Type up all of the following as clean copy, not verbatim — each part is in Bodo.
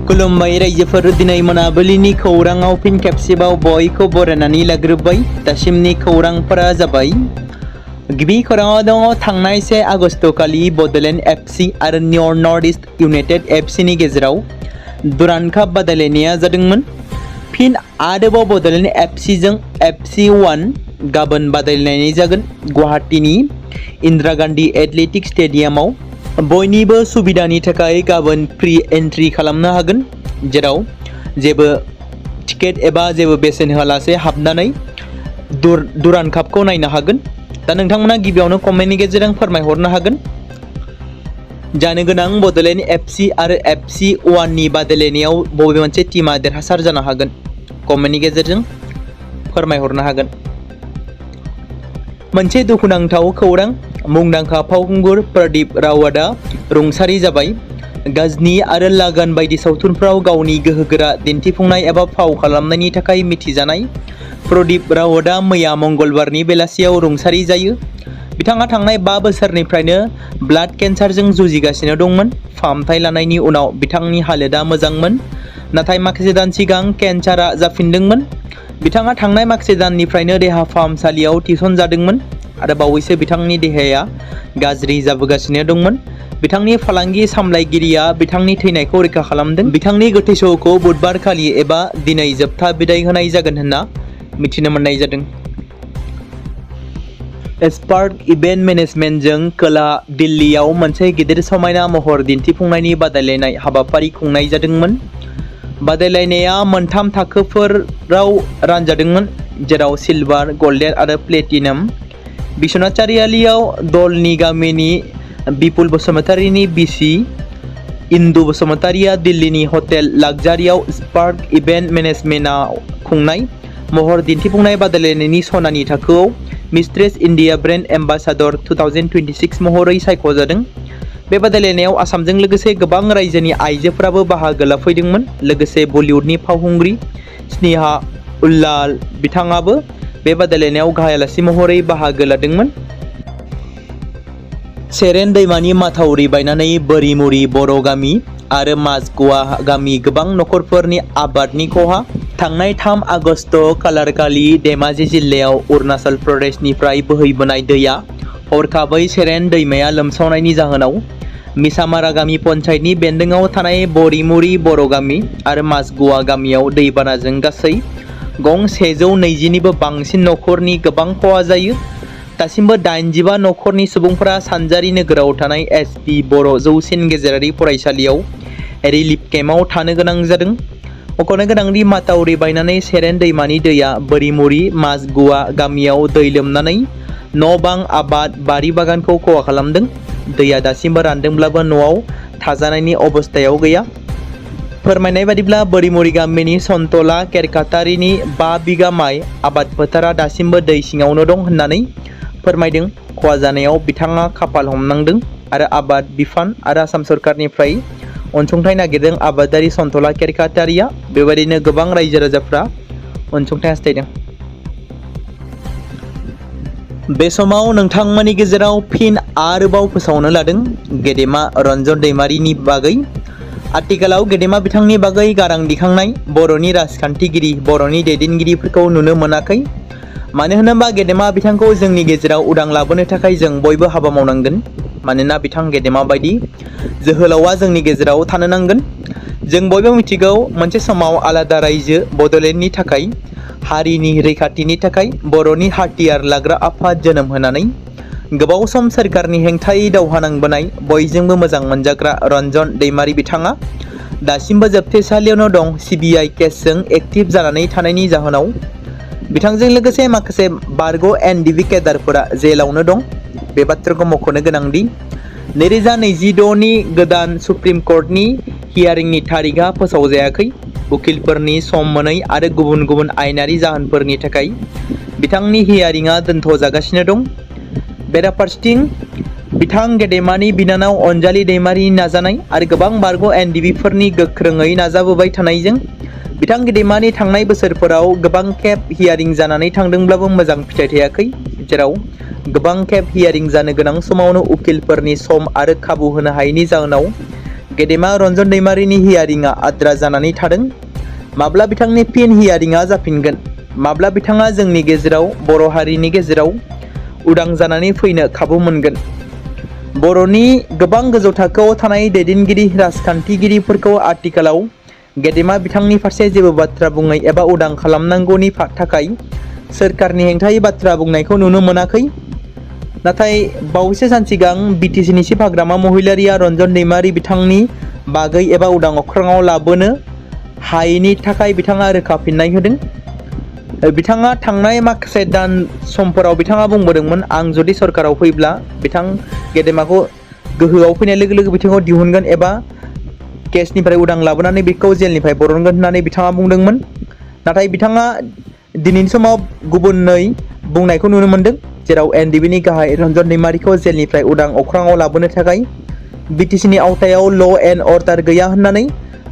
खुलुमबाय रायजोफोर, दिनै मोनाबिलिनि खौराङाव फिन खेबसेबाव बयखौ बरायनानै लाग्रोबाय। दासिमनि खौरांफोरा जाबाय। गिबि खौराङाव दङ थांनाय 1 आगस्ट खालि बड'लेण्ड एफसि आरो नर्थ इस्ट इउनाइटेड एफसिनि गेजेराव दुरान्ड काप बादायलायनाया जादोंमोन। फिन आरोबाव बड'लेण्ड एफसिजों FC 1 गाबोन बादायलायनाय जागोन गुवाहाटीनि इन्दिरा गान्धी एथलेटिक स्टेडियामाव। बयनिबो सुबिदानि थाखाय गाबोन फ्रि एन्ट्रि खालामनो हागोन, जेराव जेबो टिकेट एबा जेबो बेसेन होआलासे हाबनानै दुरान्ड कापखौ नायनो हागोन। दा नोंथांमोना गिबियावनो कमेन्टनि गेजेरजों फोरमायहरनो हागोन जानो गोनां बड'लेण्ड एफसि आरो FC 1 नि बादायलायनायाव बबे मोनसे टीमा देरहासार जानो हागोन। कमेन्टनि गेजेरजों फोरमायहरनो हागोन। मोनसे दुखुनांथाव खौरां, मुंदांखा फावखुंगुर प्रदीप रावतआ रुंसारि जाबाय। गजनी आरो लगान बायदि सावथुनफ्राव गावनि गोहोगोरा दिन्थिफुंनाय एबा फाव खालामनायनि थाखाय मिथिजानाय प्रदीप रावतआ मैया मंगलबारनि बेलासियाव रुंसारि जायो। बिथाङा थांनाय 5 बोसोरनिफ्रायनो ब्लाड केन्सारजों जुजिगासिनो दंमोन। फाहामथाय लानायनि उनाव बिथांनि हालोदा मोजांमोन, नाथाय माखासे दान सिगां केन्सारआ जाफिनदोंमोन। बिथाङा थांनाय माखासे दाननिफ्रायनो देहा फाहामसालियाव थिसनजादोंमोन आरो बावैसो बिथांनि देहाया गाज्रि जाबोगासिनो दंमोन। बिथांनि फालांगि सामलायगिरिया बिथांनि थैनायखौ रैखा खालामदों। बिथांनि गोथै सह'खौ बुधबार खालि एबा दिनै जोबथा बिदाय होनाय जागोन होनना मिथिनो मोननाय जादों। स्पार्क इभेन्ट मेनेजमेन्टजों खोला दिल्लीयाव मोनसे गिदिर समायना महर दिन्थिफुंनायनि बादायलायनाय हाबाफारि खुंनाय जादोंमोन। बादायलायनाया मोनथाम थाखोफोराव रानजादोंमोन, जेराव सिलभार, गल्डेन आरो प्लेटिनाम। बिश्वनाथ चारियालियाव दलनि गामिनि बिपुल बसुमतारीनि बिसि इन्दु बसुमतारीया दिल्लीनि हटेल लाक्जारियाव स्पार्क इभेन्ट मेनेजमेन्टआव खुंनाय महर दिन्थिफुंनाय बादायलायनायनि सनानि थाखोआव मिस्ट्रेस इन्डिया ब्रेन्ड एम्बासादर 2026 महरै सायख'जादों। बे बादायलायनायाव आसामजों लोगोसे गोबां रायजोनि आइजोफोराबो बाहागो लाफैदोंमोन। लोगोसे बलिउडनि फावखुंग्रि स्नेहा उल्लाल बिथाङाबो बे बादायलायनायाव गाहाय आलासि महरै बाहागो लादोंमोन। सेरेन दैमानि माथावरि बायनानै बोरिमुरि बर' गामि आरो माजग'वा गामि गोबां नखरफोरनि आबादनि खहा। थांनाय 3 आगस्ट खालारखालि धेमाजि जिल्लायाव अरुणाचल प्रदेशनिफ्राय बोहैबोनाय दैया हरखाबै सेरेन दैमाया लोमसावनायनि जाहोनाव मिसामारा गामि पन्चायतनि बेन्दोङाव थानाय बोरिमुरि बर' गामि आरो माजग'वा गामियाव दैबानाजों गासै गं 120निबो बांसिन नखरनि गोबां खहा जायो। दासिमबो 85 नखरनि सुबुंफोरा सानजारि नोगोराव थानाय SP बर' जौसिन गेजेरारि फरायसालियाव रिलिफ केम्पआव थानो गोनां जादों। मख'नो गोनांदि माथावरि बायनानै सेरेन दैमानि दैया बोरिमुरि माजग'वा गामियाव दै लोमनानै न'-बां, आबाद, बारि बागानखौ खहा खालामदों। दैया दासिमबो रानदोंब्लाबो न'आव थाजानायनि अबस्थायाव गैया। फोरमायनाय बादिब्ला बोरिमुरि गामिनि सन्तला केरकाटारिनि 5 बिगा माइ आबाद फोथारा दासिमबो दै सिङावनो दं होननानै फोरमायदों। खहा जानायाव बिथाङा खाफाल हमनांदों आरो आबाद बिफान आरो आसाम सरकारनिफ्राय अनसुंथाइ नागिरदों। आबादारि सन्तला केरकाटारिया बेबायदिनो गोबां रायजो राजाफ्रा अनसुंथाइ हास्थायदों। बे समाव नोंथांमोननि गेजेराव फिन आरोबाव फोसावनो लादों गेदेमा रन्जन दैमारिनि बागै। आथिखालाव गेदेमा बिथांनि बागै गारां दिखांनाय बर'नि राजखान्थिगिरि, बर'नि दैदेनगिरिफोरखौ नुनो मोनाखै। मानो होनोबा गेदेमा बिथांखौ जोंनि गेजेराव उदां लाबोनो थाखाय जों बयबो हाबा मावनांगोन। मानोना बिथां गेदेमा बायदि जोहोलावआ जोंनि गेजेराव थानो नांगोन। जों बयबो मिथिगौ, मोनसे समाव आलादा रायजो बड'लेण्डनि थाखाय, हारिनि रैखाथिनि थाखाय बर'नि हाथियार लाग्रा आफाद जोनोम होनानै गोबाव सम सोरखारनि हेंथायै दावहा नांबोनाय बयजोंबो मोजां मोनजाग्रा रन्जन दैमारि बिथाङा दासिमबो जोबथेसालियावनो दं। CBI केसजों एक्टिभ जानानै थानायनि जाहोनाव बिथांजों लोगोसे माखासे बारग' NDB केडारफोरा जेलावनो दं। बे बाथ्राखौ मख'नो गोनांदि 2026नि गोदान सुप्रिम कर्टनि हियारिंनि थारिखआ फोसावजायाखै। उकिलफोरनि सम मोनै आरो गुबुन गुबुन आयेनारि जाहोनफोरनि थाखाय बिथांनि हियारिंआ दोनथ'जागासिनो दं। बेराफारसेथिं बिथां गेदेमानि बिनानाव अनजालि दैमारिनि नाजानाय आरो गोबां बारग' NDBफोरनि गोख्रोङै नाजाबोबाय थानायजों बिथां गेदेमानि थांनाय बोसोरफोराव गोबां खेब हियारिं जानानै थांदोंब्लाबो मोजां फिथाइ थायाखै, जेराव गोबां खेब हियारिं जानो गोनां समावनो उकिलफोरनि सम आरो खाबु होनो हायैनि जाहोनाव गेदेमा रन्जन दैमारिनि हियारिंआ आद्रा जानानै थादों। माब्ला बिथांनि फिन हियारिंआ जाफिनगोन? माब्ला बिथाङा जोंनि गेजेराव बर' हारिनि गेजेराव उदां जानानै फैनो खाबु मोनगोन? बर'नि गोबां गोजौ थाखोआव थानाय दैदेनगिरि राजखान्थिगिरिफोरखौ आथिखालाव गेदेमा बिथांनि फारसे जेबो बाथ्रा बुंनाय एबा उदां खालामनांगौनि थाखाय सोरखारनि हेंथायै बाथ्रा बुंनायखौ नुनो मोनाखै। नाथाय बावैसो सान सिगां बिटिसिनि चिफ हाग्रामा महिलारिया रन्जन दैमारि बिथांनि बागै एबा उदां अख्राङाव लाबोनो हायैनि थाखाय बिथाङा रोखा फिननाय होदों। बिथाङा थांनाय माखासे दान समफोराव बिथाङा बुंबोदोंमोन, आं जुदि सरकाराव फैब्ला बिथां गेदेमाखौ गोहोआव फैनाय लोगो लोगो बिथांखौ दिहुनगोन एबा केसनिफ्राय उदां लाबोनानै बेखौ जेलनिफ्राय बरनगोन होननानै बिथाङा बुंदोंमोन। नाथाय बिथाङा दिनैनि समाव गुबुनै बुंनायखौ नुनो मोनदों, जेराव एनडिबिनि गाहाय रन्जन दैमारिखौ जेलनिफ्राय उदां अख्राङाव लाबोनो थाखाय बिटिसिनि आवथायाव ल' एन्ड अर्डार गैया होननानै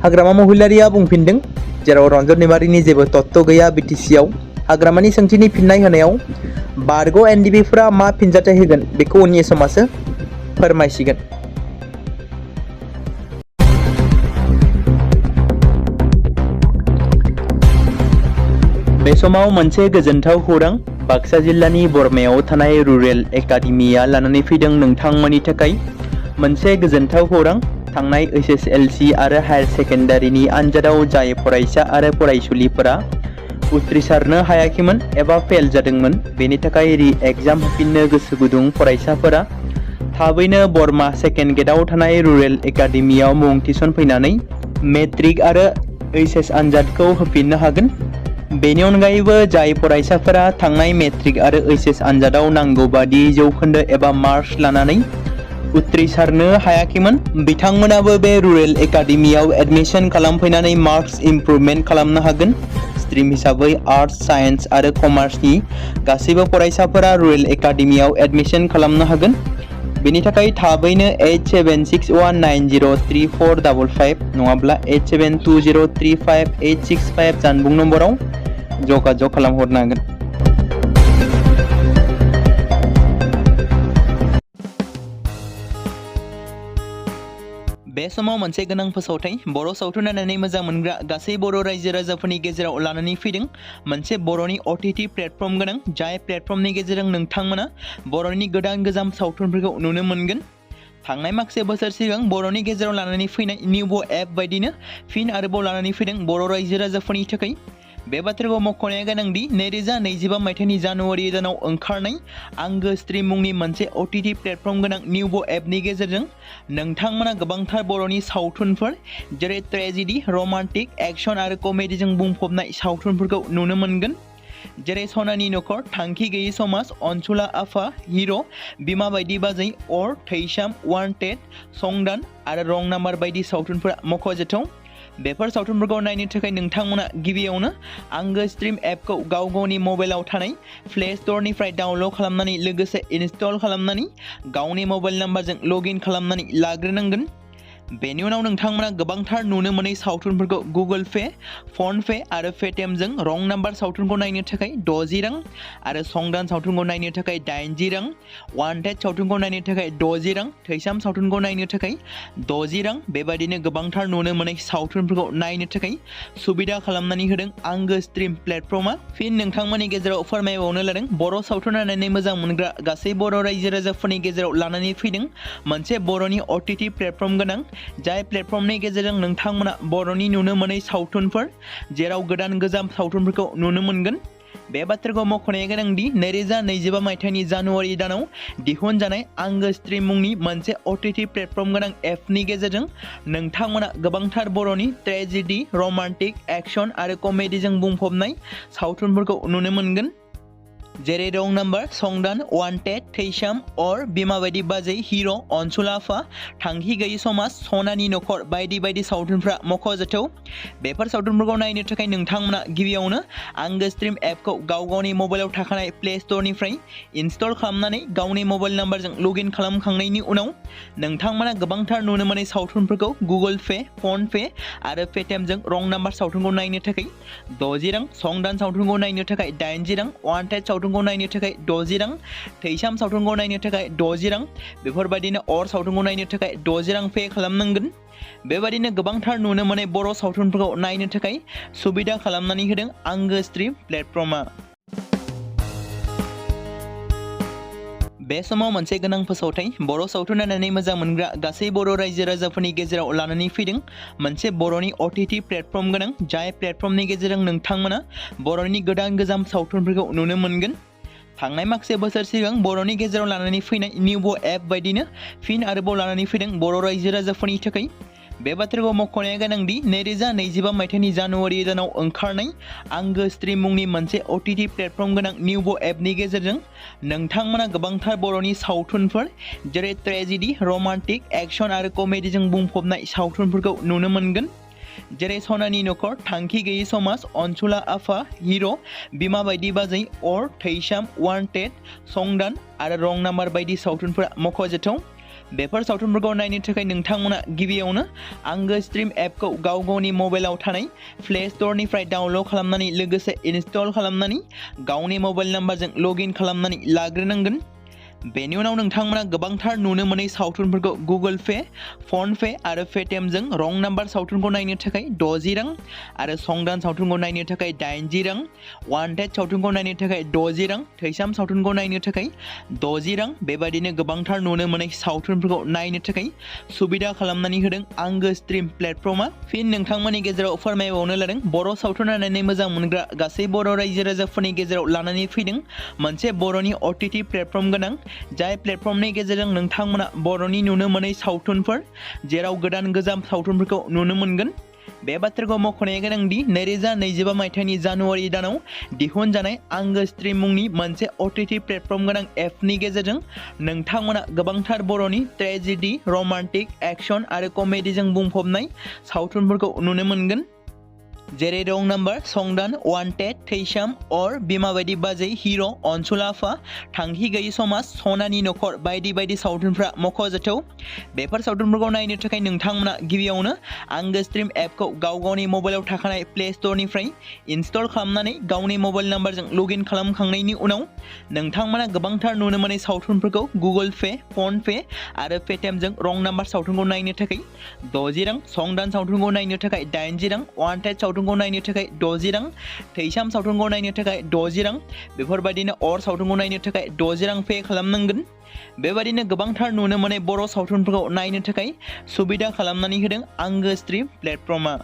हाग्रामा महिलारिया बुंफिनदों, जेराव रन्जन दैमारिनि जेबो तत्त्व गैया बिटिसिआव। हाग्रामानि सोंथिनि फिननाय होनायाव बारग' एनडिबिफोरा मा फिनजाथाय होगोन बेखौ उननि समासो फोरमायसिगोन। बे समाव मोनसे गोजोनथाव खौरां बाक्सा जिल्लानि बरमायाव थानाय रुरेल एकाडेमिया लानानै फैदों नोंथांमोननि थाखाय मोनसे गोजोनथाव खौरां। थांनाय एसएसएलसि आरो हायार सेकेन्डारिनि आनजादाव जाय फरायसा आरो फरायसुलिफोरा उथ्रिसारनो हायाखैमोन एबा फेल जादोंमोन, बेनि थाखाय रि एग्जाम होफिननो गोसो गुदुं फरायसाफोरा थाबैनो बरमा सेकेन्ड गेटआव थानाय रुरेल एकाडेमियाव मुं थिसनफैनानै मेट्रिक आरो एइचएस आनजादखौ होफिननो हागोन। बेनि अनगायैबो जाय फरायसाफोरा थांनाय मेट्रिक आरो एइचएस आनजादाव नांगौ बादि जौखोन्दो एबा मार्कस लानानै उथ्रिसारनो हायाखैमोन, बिथांमोनाबो बे रुरेल एकाडेमियाव एडमिशन खालामफैनानै मार्कस इमप्रुभमेन्ट खालामनो हागोन। स्ट्रिम हिसाबै आर्टस, साइन्स आरो कमार्सनि गासैबो फरायसाफोरा रुरेल एकाडेमियाव एडमिशन खालामनो हागोन। बेनि थाखाय थाबैनो 8761903455 नङाब्ला 8720358865 जानबुं नम्बराव जगाजग खालामहरनो हागोन। बे समाव मोनसे गोनां फोसावथाय बर' सावथुन नायनानै मोजां मोनग्रा गासै बर' रायजो राजाफोरनि गेजेराव लानानै फैदों मोनसे बर'नि OTT प्लेटफर्म गोनां, जाय प्लेटफर्मनि गेजेरजों नोंथांमोना बर'नि गोदान गोजाम सावथुनफोरखौ नुनो मोनगोन। थांनाय माखासे बोसोर सिगां बर'नि गेजेराव लानानै फैनाय निउबो एप बायदिनो फिन आरोबाव लानानै फैदों बर' रायजो राजाफोरनि थाखाय। बे बाथ्राखौ मख'नाया गोनांदि 2025 मायथाइनि जानुवारि दानाव ओंखारनाय आंगो स्ट्रिम मुंनि मोनसे OTT प्लेटफर्म गोनां निउबो एपनि गेजेरजों नोंथांमोना गोबांथार बर'नि सावथुनफोर जेरै ट्रेजेडि, रमान्टिक, एक्शन आरो कमेडिजों बुंफबनाय सावथुनफोरखौ नुनो मोनगोन। जेरै सनानि नखर, थांखि गैयै समाज, अनसुला आफा, हिर', बिमा बायदि बाजै, अर, थैसाम, वान्टेड, संदान आरो रं नाम्बार बायदि सावथुनफोरा मख'जाथाव। बेफोर सावथुनफोरखौ नायनो थाखाय नोंथांमोना गिबियावनो आंगो स्ट्रिम एपखौ गाव गावनि मबाइलाव थानाय प्ले स्ट'रनिफ्राय डाउनल'ड खालामनानै लोगोसे इनस्टल खालामनानै गावनि मबाइल नाम्बारजों लगइन खालामनानै लाग्रोनांगोन। बेनि उनाव नोंथांमोना गोबांथार नुनो मोनै सावथुनफोरखौ गुगोल पे, फन पे आरो पेटिएमजों रं नाम्बार सावथुनखौ नायनो थाखाय 60 रां आरो संदान सावथुनखौ नायनो थाखाय 80 रां, वान्टेड सावथुनखौ नायनो थाखाय 60 रां, थैसाम सावथुनखौ नायनो थाखाय 60 रां, बेबायदिनो गोबांथार नुनो मोनै सावथुनफोरखौ नायनो थाखाय सुबिदा खालामनानै होदों आंगो स्ट्रिम प्लेटफर्मा। फिन नोंथांमोननि गेजेराव फोरमायबावनो लादों बर' सावथुन नायनानै मोजां मोनग्रा गासै बर' रायजो राजाफोरनि गेजेराव लानानै फैदों मोनसे बर'नि OTT प्लेटफर्म गोनां, जाय प्लेटफर्मनि गेजेरजों नोंथांमोना बर'नि नुनो मोनै सावथुनफोर जेराव गोदान गोजाम सावथुनफोरखौ नुनो मोनगोन। बे बाथ्राखौ मख'नाया गोनांदि 2025 मायथाइनि जानुवारि दानाव दिहुनजानाय आंगो स्ट्रिम मुंनि मोनसे OTT प्लेटफर्म गोनां एपनि गेजेरजों नोंथांमोना गोबांथार बर'नि ट्रेजेडि, रमान्टिक, एक्शन आरो कमेडिजों बुंफबनाय सावथुनफोरखौ नुनो मोनगोन। जेरै रं नाम्बार, संदान, वान्टेड, थैसाम, अर, बिमा बायदि बाजै, हिर', अनसुला आफा, थांखि गैयै समाज, सनानि नखर बायदि बायदि सावथुनफ्रा मख'जाथाव। बेफोर सावथुनफोरखौ नायनो थाखाय नोंथांमोना गिबियावनो आंगो स्ट्रिम एपखौ गाव गावनि मबाइलाव थाखानाय प्ले स्ट'रनिफ्राय इनस्टल खालामनानै गावनि मबाइल नाम्बारजों लगइन खालामखांनायनि उनाव नोंथांमोना गोबांथार नुनो मोनै सावथुनफोरखौ गुगोल पे, फन पे आरो पेटिएमजों रं नाम्बार सावथुनखौ नायनो थाखाय 60 रां, संदान सावथुनखौ नायनो थाखाय 80 रां, वान्टेड सावथुनखौ नायनो थाखाय 60 रां थैसाम सावथुनखौ नायनो थाखाय 60 रां बेफोरबायदिनो अर सावथुनखौ नायनो थाखाय 60 रां पे खालामनांगोन बेबायदिनो गोबांथार नुनो मोननाय बर' सावथुनफोरखौ नायनो थाखाय सुबिदा खालामनानै होदों आंगो स्ट्रिम प्लेटफर्मा बे समाव मोनसे गोनां फोसावथाय बर' सावथुन नायनानै मोजां मोनग्रा गासै बर' रायजो राजाफोरनि गेजेराव लानानै फैदों मोनसे बर'नि OTT प्लेटफर्म गोनां जाय प्लेटफर्मनि गेजेरजों नोंथांमोना बर'नि गोदान गोजाम सावथुनफोरखौ नुनो मोनगोन थांनाय माखासे बोसोर सिगां बर'नि गेजेराव लानानै फैनाय निउबो एप बायदिनो फिन आरोबाव लानानै फैदों बर' रायजो राजाफोरनि थाखाय बे बाथ्राखौ मख'नाया गोनांदि 2025 मायथाइनि जानुवारि दानाव ओंखारनाय आंगो स्ट्रिम मुंनि मोनसे OTT प्लेटफर्म गोनां निउबो एपनि गेजेरजों नोंथांमोना गोबांथार बर'नि सावथुनफोर जेरै ट्रेजेडी रमान्टिक एक्शन आरो कमेडीजों बुंफबनाय सावथुनफोरखौ नुनो मोनगोन जेरै सनानि नखर थांखि गैयै समाज अनसुला आफा हिर' बिमा बायदि बाजै अर थैसाम वान्टेड संदान आरो रं नाम्बार बायदि सावथुनफोरा मख'जाथाव बेफोर सावथुनफोरखौ नायनो थाखाय नोंथांमोना गिबियावनो आंगो स्ट्रिम एपखौ गाव गावनि मबाइलाव थानाय प्ले स्ट'रनिफ्राय डाउनल'ड खालामनानै लोगोसे इनस्टल खालामनानै गावनि मबाइल नाम्बारजों लगइन खालामनानै लाग्रोनांगोन बेनि उनाव नोंथांमोना गोबांथार नुनो मोनै सावथुनफोरखौ गुगोल पे फन पे आरो पेटिएमजों रं नाम्बार सावथुनखौ नायनो थाखाय 60 रां आरो संदान सावथुनखौ नायनो थाखाय 80 रां वान्टेड सावथुनखौ नायनो थाखाय 60 रां थैसाम सावथुनखौ नायनो थाखाय 60 रां बेबायदिनो गोबांथार नुनो मोनै सावथुनफोरखौ नायनो थाखाय सुबिदा खालामनानै होदों आंगो स्ट्रिम प्लेटफर्मा फिन नोंथांमोननि गेजेराव फोरमायबावनो लादों बर' सावथुन नायनानै मोजां मोनग्रा गासै बर' रायजो राजाफोरनि गेजेराव लानानै फैदों मोनसे बर'नि OTT प्लेटफर्म गोनां जाय प्लेटफर्मनि गेजेरजों नोंथांमोना बर'नि नुनो मोनै सावथुनफोर जेराव गोदान गोजाम सावथुनफोरखौ नुनो मोनगोन बे बाथ्राखौ मख'नाया गोनांदि 2025 मायथाइनि जानुवारि दानाव दिहुनजानाय आंगो स्ट्रिम मुंनि मोनसे OTT प्लेटफर्म गोनां एपनि गेजेरजों नोंथांमोना गोबांथार बर'नि ट्रेजेडी रमान्टिक एक्शन आरो कमेडीजों बुंफबनाय सावथुनफोरखौ नुनो मोनगोन जेरै रं नाम्बार संदान वान्टेड थैसाम अर बिमा बायदि बाजै हिर' अनसुला आफा थांखि गैयै समाज सनानि नखर बायदि बायदि सावथुनफ्रा मख'जाथाव बेफोर सावथुनफोरखौ नायनो थाखाय नोंथांमोना गिबियावनो आंगो स्ट्रिम एपखौ गाव गावनि मबाइलाव थाखानाय प्ले स्ट'रनिफ्राय इनस्टल खालामनानै गावनि मबाइल नाम्बारजों लगइन खालामखांनायनि उनाव नोंथांमोना गोबांथार नुनो मोनै सावथुनफोरखौ गुगोल पे फन पे आरो पेटिएमजों रं नाम्बार सावथुनखौ नायनो थाखाय 60 रां संदान सावथुनखौ नायनो थाखाय 80 रां वान्टेड सावथुनखौ नायनो थाखाय 60 रां थैसाम सावथुनखौ नायनो थाखाय 60 रां बेफोरबायदिनो अर सावथुनखौ नायनो थाखाय 60 रां पे खालामनांगोन बेबायदिनो गोबांथार नुनो मोननाय बर' सावथुनफोरखौ नायनो थाखाय सुबिदा खालामनानै होदों आंगो स्ट्रिम प्लेटफर्मा